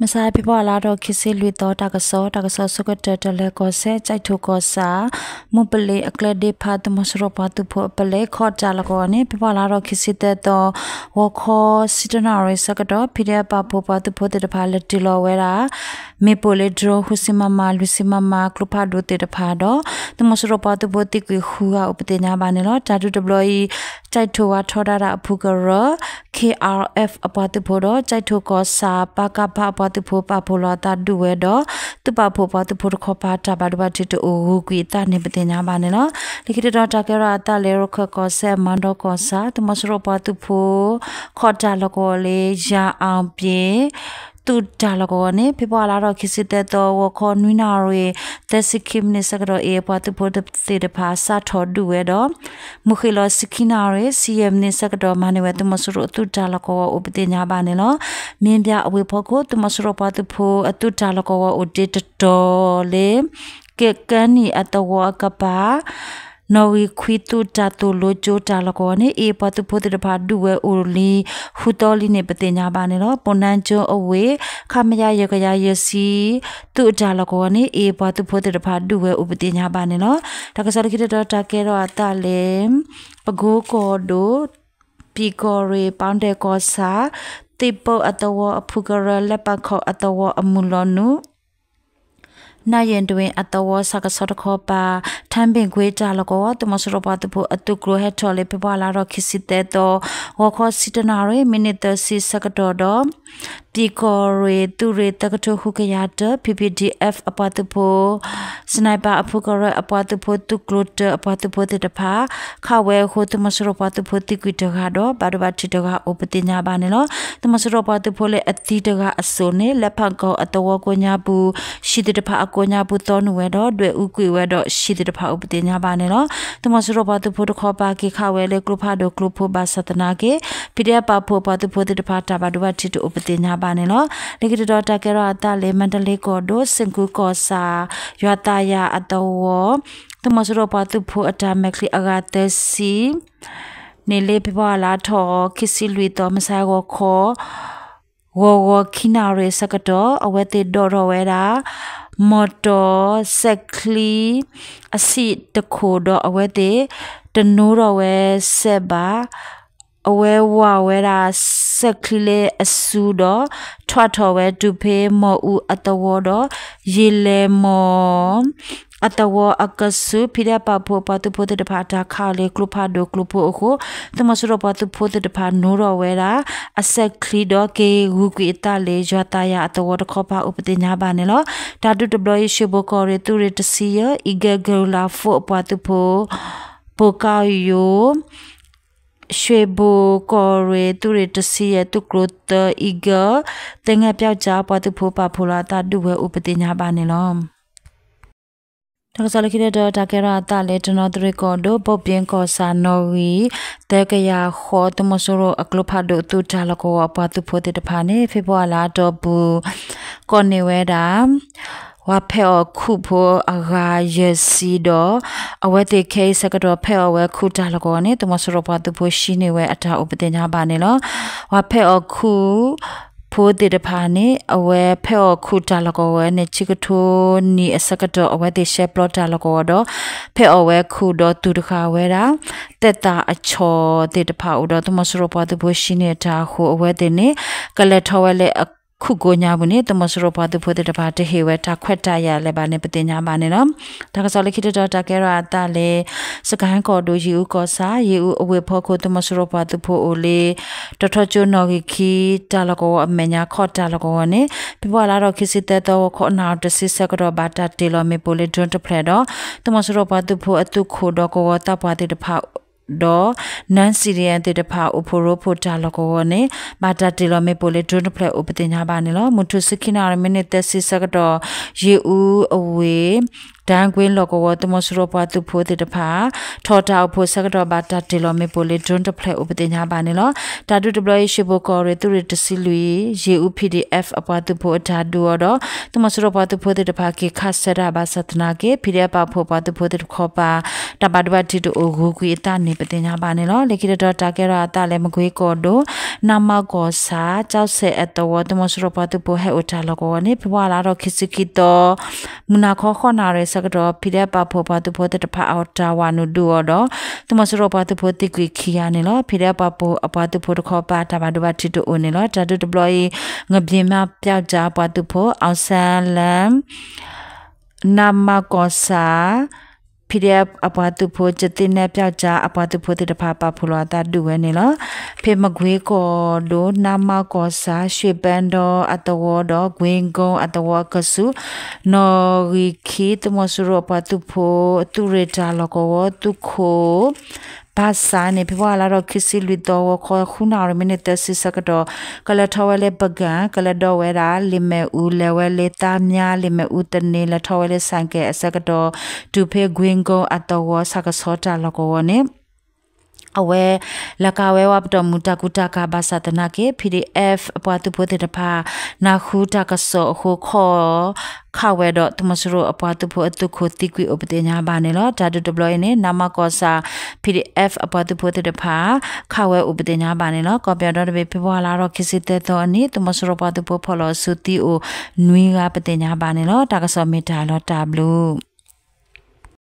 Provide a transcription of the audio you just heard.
မဆါ ဖ့ၤဘြူၤအါလါထီၣ်ခံဆံလွံၢ်သီ တၢ်ကစီၣ်, တၢ်ကစီၣ်ဆိကတၢၢ် တလဲၤကီၢ်စဲၣ် ကၠဲးထိၣ်ကီၢ်ဆၣ် မူပလ့ၤအကျဲဒ့ဖး သုးမီၤစိရိၤပှၤသုးဖိအပလဲၤခီၣ်တၢ်လီၢ်ကဝီၤန့ၣ် ဖ့ၤဘြူၤအါလါထီၣ်ခံဆံသၢသီ ဂီၤခီဆံတၢနၣ်ရံၣ်ဆၢကတီၢ် ဖံးဒဲးပာ်ဖှိၣ်ပှၤသုးဖိသ့ၣ်တဖၣ် လဲၤတ့ၢ်လီၤဝဲဒၣ် မ့ၣ်ပိၢ်လၢ drone ဃုဆံ မမ လွံၢ်ဆံ မမ ကျိဖးဒိၣ်သ့ၣ်တဖၣ်ဒီး သုးမီၤစိရိၤပှၤသုးဖိသံကွံာ်ဃုဂၤအိၣ်ပသ့ၣ်ညါဘၣ်န့ၣ်လီၤ. တၢ်ဒုးတဘျီအံၤ ကၠဲးထိၣ်ဝါထီဒါတၢ်အဖုကရၢ ခ့ၣ်အါအီၣ်အ့ၣ် အပှၤသုးဖိဒီး ကၠဲးထိၣ်ကီၢ်ဆၣ် ပကဖ အပှၤသုးဖိပာ်ဖှိၣ်လီၤအသးဒုးဝဲဒီး သုးပာ်ဖှိၣ်ပှၤသုးဖိတခီပၤ တၢ်ဘၣ်ဒိဘၣ်ထံးတအိၣ် ဂုာ်ကွံာ်အသးန့ၣ်ပသ့ၣ်ညါဘၣ်န့ၣ်လီၤ. လၢခံတတီၤ တၢ်ကဲထီၣ်အသးလၢ ရခၢၣ်ကီၢ်စဲၣ် မၤဒီကီၢ်ဆၣ် သုးမီၤစိရိၤပှၤသုးဖိ ခီၣ်တၢ်လီၢ်ကဝီၤလၢ ယၤအီၣ်ပ့ၤ သုးတၢ်လီၢ်ကဝီၤန့ၣ် ဖ့ၤဘြူၤအါလါထီၣ်ခံဆံသၢသီ ဂီၤခီနွံနၣ်ရံၣ် သၢဆံခံမံးနံးဆၢကတီၢ် အ့ၣ် အပှၤသုးဖိသ့ၣ်တဖၣ် စးထီၣ်ဒုးဝဲဒီး မုၢ်ဃ့ၢ်လီၤဆံခံနၣ်ရံၣ် ဆံယဲၢ်မံးနံးဆၢကတီၢ် မၤန့ၢ်ဝဲသုးမီၤစိရိၤအသုးတၢ်လီၢ်ကဝီၤအိၣ်ပသ့ၣ်ညါဘၣ်န့ၣ်လီၤ. မ့ၢ်ဘၣ်အဝ့ၢ်ဖီခိၣ် သုးမီၤစိရိၤပှၤသုးဖိအသုးတၢ်လီၢ်ကဝီၤအိၣ်တ့ၢ်တတီၤလၢ ကကၢနံၣ်အသဝီအကပၤ နီၣ်ဂံၢ်ခွံသုးတၢ်သိၣ်လိကၠိတၢ်လီၢ်ကဝီၤန့ၣ် အ့ၣ်ပှၤသုးဖိသ့ၣ်တဖၣ်ဒုးဝဲအိၣ်လံ ဃုသီလံန့ၣ်ပသ့ၣ်ညါဘၣ်န့ၣ်လီၤ. ပနၢ်ကၠိအဝ့ၢ် ခမရ ယဲၢ်ကယၤယဲၢ်ဆံ သုးအတၢ်လီၢ်ကဝီၤန့ၣ် အ့ၣ်ပှၤသုးဖိသ့ၣ်တဖၣ်ဒုးဝဲအိၣ်ပသ့ၣ်ညါဘၣ်န့ၣ်လီၤ. တၢ်ကစီၣ်လၢခံတတီၤ တၢ်ကဲထီၣ်အသးလၢ ပကိကီၢ်ဒိၣ် ပၠံၣ်ကီၢ်ရ့ၣ် ပီၣ်ဒဲၣ်ကီၢ်ဆၣ် သ့ၣ်ပိၢ်အသဝီအဖုကရၢ လဲးပၣ်ခီၣ်အသဝီအမုၢ်လီၤနုာ် နၢ်ယဲၢ်တဝ့ၣ်အသဝီဆၣ်ကဆီတခီပၤ ထါဘ့ၣ်ကွ့တၢ်လီၢ်ကဝီၤ သုးမီၤစိရိၤပှၤသုးဖိအသုးကျိၤဟဲထီၣ်လၢ ဖ့ၤဘြူၤအါလါထီၣ်ခံဆံသၢသီ ဂီၤခီဆံတၢနၣ်ရံၣ် မံးနံးသၢဆံဆၢကတီၢ်ဒီး ပၠံၣ်ကီၢ်ရ့ၣ်သုးရ့ၣ်သၢကထိဃုကယၤတၢ ပီၣ်ပီၣ်ဒံၣ်အဲၣ် အပှၤသုးဖိ စနၢၤပၢ်အဖုကရၢ အပှၤသုးဖိသုးကျိၤတၢ အပှၤသုးဖိသ့ၣ်တဖၣ် ခးဝဲအဃိ သုးမီၤစိရိၤပှၤသုးဖိသံကွံာ်တဂၤဒီး ဘၣ်ဒိဘၣ်ထံးတဂၤအိၣ်ပသ့ၣ်ညါဘၣ်န့ၣ်လီၤ. သုးမီၤစိရိၤပှၤသုးဖိလၢအသံတဂၤအစိၣ်န့ၣ် လဲးပၣ်ခီၣ်အသဝီကိးညါပူၤ ဟံၣ်သ့ၣ်တဖၣ်အကိးညါပူၤသီနုာ်ဝဲဒီး ဒွဲၣ်အူကွံာ်ဝဲဒီးဟံၣ်သ့ၣ်တဖၣ်အိၣ်ပသ့ၣ်ညါဘၣ်န့ၣ်လီၤ. သုးမီၤစိရိၤပှၤသုးဖိတခီပၤ က့ၤခးဝဲလၢကျိဖးဒိၣ်ကျိဖိဘၣ်ဆၣ်သနာ်က့ ဖံးဒဲးပာ်ဖှိၣ်ပှၤသုးဖိသ့ၣ်တဖၣ် တၢ်ဘၣ်ဒိဘၣ်ထံးတအိၣ်ပသ့ၣ်ညါဘၣ်န့ၣ်လီၤ. လၢခံတတီၤ တၢ်ကဲထီၣ်အသးလၢ မါတလ့ကီၢ်ဒိၣ် စ့ၣ်ကူကီၢ်ဆၣ် ယွၤသးယၤအသဝီ သုးမီၤစိရိၤပှၤသုးဖိအတၢ်မဲာ်ချံအဂၤသၢဆံ န့ၣ်လၢ ဖ့ၤဘြူၤအါလါထီၣ်ခံဆံလွံၢ်သီ မုၢ်ဆါဂီၤခီ ဂီၤဂီၤခံနၣ်ရံၣ်ဆၢကတီၢ် အဝဲသ့ၣ်ဒိးထီၣ်ဝဲဒၣ် မီၣ်တီၣ်စဲးချံ အဆံးတခိၣ်ဒီး အဝဲသ့ၣ်တနိထီၣ်ဝဲစဲးဘၣ် အဝဲဝၢ်ဝဲဒၣ်စဲးချံလၢအစုဒီး ထွးထီၣ်ဝဲတုၤဖဲမီၢ်အူအသဝီဒီး ယ့ၢ်လဲၢ်မီၢ် အသဝီအကဆူး ဖံးဒဲးပာ်ဖှိၣ်ပှၤသုးဖိသ့ၣ်တဖၣ် တၢ်ခးအီၤလၢကျိဖးဒိၣ်ကျိဖိအဃိ သုးမီၤစိရိၤပှၤသုးဖိသ့ၣ်တဖၣ် နိထီၣ်ဝဲဒၣ်အစဲးချံဒီး က့ၤဂုာ်ကွံာ်အသးလၢ ယွၤသးယၤအသဝီတခီပၤအိၣ်ပသ့ၣ်ညါဘၣ်န့ၣ်လီၤ. တၢ်ဒုးတဘျီအံၤ ရွှေဘိုကီၢ်ရ့ၣ်သုးရ့ၣ်တဆံယဲၢ် Eagle Guerrilla Force အပှၤသုးဖိ ပိၢ်ကါယိၤ ရွှေဘိုကီၢ်ရ့ၣ်သုးရ့ၣ်တဆံယဲၢ် သုးကျိၤသၢ Eagle သ့ၣ်ငဲၣ်ပၠီကၠါ ပှၤသုးဖိပာ်ဖှိၣ်လီၤအသးဒုးဝဲအိၣ်ပသ့ၣ်ညါဘၣ်န့ၣ်လီၤ. တၢ်ကစီၣ်လၢခံတတီၤ တၢ်ကဲထီၣ်အသးလၢ တနီသရံၣ်ကီၢ်ဒိၣ် ဘိၣ်ဘ့ကီၢ်ဆၣ် နီၣ်ဂံၢ်သၢကယၤဃီ သုးမီၤစိရိၤအကျိဖးဒိၣ်သုးတၢ်လီၢ်ကဝီၤအပှၤသုးဖိသ့ၣ်တဖၣ်န့ၣ် ဖ့ၤဘြူၤအါလါအတီၢ်ပူၤ ကိးန့ၢ်ဝဲဒၣ် ပှၤဖဲးအီၣ်ခူၣ်ဖိအဂၤယဲၢ်ဆံဒီး အဝဲသ့ၣ်ခဲအံၤဆၢကတီၢ်ဖဲးအီၣ်ဝဲခူၣ်တၢ်လီၢ်ကဝီၤန့ၣ် သုးမီၤစိရိၤပှၤသုးဖိဟံးန့ၢ်ဝဲအတၢ်အိၣ်ပသ့ၣ်ညါဘၣ်န့ၣ်လီၤ. ပှၤဖဲးအီၣ်ခူၣ်ဖိသ့ၣ်တဖၣ်န့ၣ် အဝဲဖဲးအီၣ်ခူၣ်တၢ်လီၢ်ကဝီၤဝဲန့ၣ် ဆံကထိနံၣ်အဆၢကတီၢ် အဝဲသ့ၣ်ရှဲပျီတၢ်လီၢ်ကဝီၤဒီး ဖဲးအီၣ်ဝဲခူၣ်ဒီးသူၣ်တဃာ်ဝဲဒၣ် သဲးသးအဆီၣ်သ့ၣ်တဖၣ်အိၣ်ဒီး သုးမီၤစိရိၤပှၤသုးဖိဟံးန့ၢ်အတၢ်အဃိ အဝဲသ့ၣ်န့ၣ် ကလဲၤထီၣ်ဝဲလၢအခူၣ်ကိးညါပူၤန့ၣ် သုးမီၤစိရိၤပှၤသုးဖိသ့ၣ်တဖၣ် တဟ့ၣ်ဝဲတၢ်ခွဲးတၢ်ယာ်လၢၤဘၣ်န့ၣ် ပသ့ၣ်ညါဘၣ်န့ၣ်လီၤ. တၢ်ကစီၣ်လၢခံတတီၤ တၢ်ကဲထီၣ်အသးလၢ စကဲၣ်ကီၢ်ဒိၣ် ယ့ၣ်အူကီၢ်ဆၣ် ယ့ၣ်အူအဝ့ၢ်ဖီခိၣ် သုးမီၤစိရိၤပှၤသုးဖိအိၣ်လၢ တီၤထီကၠိနီၣ်ဂံၢ်ခံ တၢ်လီၢ်ကဝီၤအမဲာ်ညါခီၣ်တၢ်လီၢ်ကဝီၤန့ၣ် ဖ့ၤဘြူၤအါလါထီၣ်ခံဆံသၢသီ ဂီၤခီနၣ်ရံၣ်တဆံဆၢကတီၢ် ဘၣ်တၢ်တ့ၢ်လီၤမ့ၣ်ပိၢ်လၢ drone တဖျၢၣ်ဒီး သုးမီၤစိရိၤပှၤသုးဖိအသုးခိၣ်ဒီးကဝီၤသးပှၢ်သ့ၣ်တဖၣ် ဒီး non-civilian သ့ၣ်တဖၣ် အိၣ်ဖှိၣ်ရိဖှိၣ်တၢ်လီၢ်ကဝီၤန့ၣ် ဘၣ်တၢ်တ့ၢ်လီၤမ့ၣ်ပိၢ်လၢ drone တဖျၢၣ်အိၣ်ပသ့ၣ်ညါဘၣ်န့ၣ်လီၤ. မုၢ်ထူၣ်ဆံခံနၣ်ရံၣ် မံးနံးသၢဆံဆၢကတီၢ် ယ့ၣ်အူအဝ့ၢ် တၢ်ကွ့လီၢ်ကဝီၤ သုးမီၤစိရိၤပှၤသုးဖိသ့ၣ်တဖၣ် ထီၣ်တၢ်အိၣ်ဖှိၣ်ဆၢကတီၢ်ဘၣ်တၢ်တ့ၢ်လီၤမ့ၣ်ပိၢ်လၢ drone တဖျၢၣ်အိၣ်ပသ့ၣ်ညါဘၣ်န့ၣ်လီၤ. တၢ်ဒုးတဘျီအံၤ ရွှေဘိုကီၢ်ရ့ၣ် သုးရ့ၣ်တဆံလွံၢ် ယ့ၣ်အူ P D F အပှၤသုးဖိအတၢ်ဒုးအီၤဒီး သုးမီၤစိရိၤပှၤသုးဖိသ့ၣ်တဖၣ်က့ၤခးဆၢတၢ်ဘၣ်ဆၣ်သနာ်က့ P D F ပာ်ဖှိၣ်ပှၤသုးဖိသ့ၣ်တဖၣ် တၢ်ဘၣ်ဒိဘၣ်ထံးတအိၣ် ဂုၤကွံာ်အသးန့ၣ်ပသ့ၣ်ညါဘၣ်န့ၣ်လီၤ. လၢခံတတီၤ တၢ်ကဲထီၣ်အသးလၢ မကွ့ကီၢ်ဒိၣ် နမကီၢ်ဆၣ် ကၠီစဲၣ်အသဝီ သုးမီၤစိရိၤပှၤသုးဖိဟဲအိၣ်တၢ်လီၢ်ကဝီၤန့ၣ် ဖ့ၤဘြူၤအါလါထီၣ်ခံဆံခံသီ မုၢ်နၤခီဃိးနၣ်ရံၣ်ဆၢကတီၢ် P D F ပာ်ဖှိၣ်ပှၤသုးဖိသ့ၣ်တဖၣ်အတၢ်ဝးနုာ်ဒုးအီၤဒီး သုးမီၤစိရိၤပှၤသုးဖိသံကွံာ်ခံဂၤန့ၣ်လီၤ. P D F ပာ်ဖှိၣ်အပှၤသုးဖိတခီပၤ တၢ်ဘၣ်ဒိဘၣ်ထံးတအိၣ်န့ၣ်လီၤ. တၢ်ဒုးတဘျီအံၤ ငဘျ့မးပျောက်ကျား အပှၤသုးဖိ အောင်ဆန်းလမ်း နမကီၢ်ဆၣ် P D F အပှၤသုးဖိ ကသ့ၣ်နဲပျောက်ကျား အပှၤသုးဖိသ့ၣ်တဖၣ် ပာ်ဖှိၣ်လီၤအသးဒုးဝဲန့ၣ်လီၤ. ဖဲမကွ့ကီၢ်ဒိၣ် နမကီၢ်ဆၣ် ရွှေဘန်းတော အသဝီဒီး ကွ့ကိအသဝီအကဆူး နီၣ်ဂံၢ်ခံ သုးမီၤစိရိၤအပှၤသုးဖိ သုးရ့ၣ်တၢ်လီၢ်ကဝီၤ သုးခိၣ် ဘၣ်ဆၣ်န့ၣ် ဖ့ၤဘြူၤအါလါထီၣ်ခံဆံလွံၢ်သီ ဂီၤခီဃုနၣ်ရံၣ် မံးနံးသၢဆံဆၢကတီၢ် ကလဲၤထီၣ်ဝဲလၢပကၣ် ကလဲၤဒီးဝဲဒၣ် လံာ်မဲာ်အူ လဲၤဝဲလၢသးမါ လံာ်မဲာ်အူသန့ လဲၤထီၣ်ဝဲလၢ ဆိုင်ကယ် အဆၢကတီၢ် တုၤဖဲကွ့ကိအသဝီ ဆၣ်ကဆီတၢ်လီၢ်ကဝီၤန့ၣ် အဝဲ လဲၤကၤဝဲဝဲပတီၢ်မုၢ်တၢ်ကူတၢ်ကၤဘၣ်ဆၣ်သနာ်က့ P D F အပှၤသုးဖိသ့ၣ်တဖၣ် နၢ်ဟူတၢ်ကစီၣ်အဃိ ခီၣ်ခးဝဲဒီး သုးမီၤစိရိၤအပှၤသုးဖိအသုးခိၣ်သံကွံာ်အိၣ်ပသ့ၣ်ညါဘၣ်န့ၣ်လီၤ. တၢ်ဒုးတဘျီအံၤန့ၣ် နမကီၢ်ဆၣ် P D F အပှၤသုးဖိသ့ၣ်တဖၣ် ခးဝဲအိၣ်ပသ့ၣ်ညါဘၣ်န့ၣ်လီၤ. ကီၢ်ပယီၤဒီတဘ့ၣ် ဖ့ၤဘြူၤအါလါထီၣ်ခံဆံသၢသီအနံၤ သုးမီၤစိရိၤပှၤသုးဖိဖီၣ်လီၤစုသံအိၣ်နွံဂၤပသ့ၣ်ညါဘၣ်န့ၣ်လီၤ. တၢ်ကစီၣ်မ့ၢ်တၢ်လီၤတၢ်ဘျုး